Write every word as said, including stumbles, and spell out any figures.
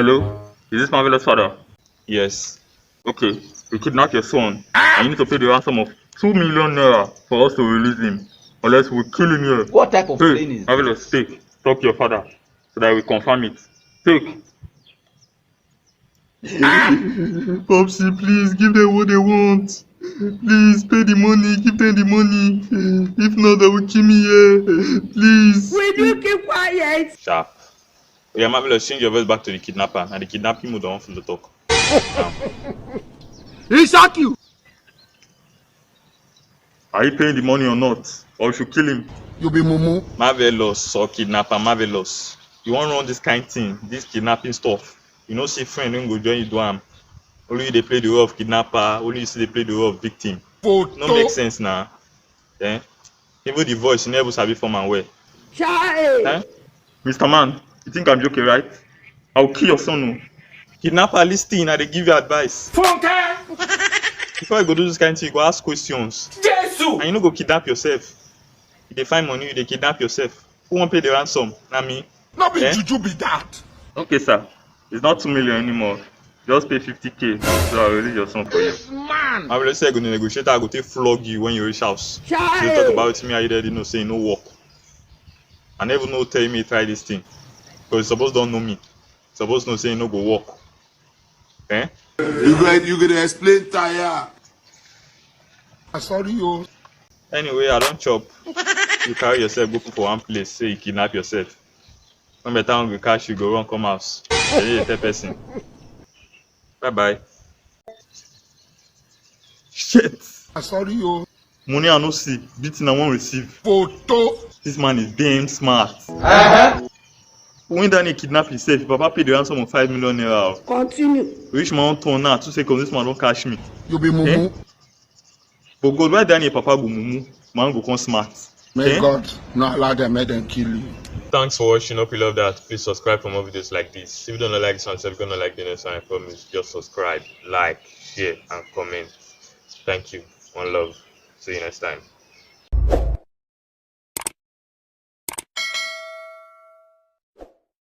Hello? Is this Marvelous father? Yes. Okay, we kidnap your son, and you need to pay the ransom of two million naira for us to release him. Unless we kill him here. What type of Hey, plane is Marvelous, this? Take. Talk to your father so that we confirm it. Take. Popsy, please give them what they want. Please pay the money, give them the money. If not, they will kill me here. Please. Will you keep quiet? Sharp. Yeah, Marvelous, change your voice back to the kidnapper. And the kidnapping mode on from the talk. He shock you. Are you paying the money or not? Or we should kill him? You be mumu. Marvelous or kidnapper, Marvelous. You wan run this kind thing, this kidnapping stuff. You know, see friend wey go join you do am. Only you dey play the role of kidnapper, only you still dey play the role of victim. No make sense na. Eh? Even the voice, you never sabi form am well. Chai! Eh? Mister Man, you think I'm joking, right? I'll kill your son o. Kidnapper, listen, I dey give you advice. Funke! Before you go do this kind thing, you go ask questions. Jesus! And you no go kidnap yourself. You dey find money, you dey kidnap yourself. Who wan pay the ransom? Na me. No be Eh? Juju be that. Okay, sir. It's not two million anymore. Just pay fifty K so I'll release your son for you. This man! I will say I go negotiate, I go take flog you when you reach house. Chai! You talk about me, I already know say you no work. I never know tell me try this thing. Because you suppose don't know me. Suppose know say you no go work. Eh? You go, you go dey explain tire. I sorry you. Anyway, I don't chop. You carry yourself, go put for one place, say you kidnap yourself. When better hungry catch you, go run come house. Say you tell person. Bye bye. Shit. I sorry you. Money I no see, beating I wan receive. Photo. This man is damn smart. Uh-huh. When Daniel kidnap himself, his papa paid the ransom of five million naira. Continue. Reach my own turn now, two seconds, this man don't catch me. You be mumu. Eh? But God, why Daniel papa go mumu? Man go come smart. May Eh? God not allow them, make them kill you. Thanks for watching. Hope you love that. Please subscribe for more videos like this. If you don't like this one, you're gonna like the next one. I promise. Just subscribe, like, share, and comment. Thank you. One love. See you next time.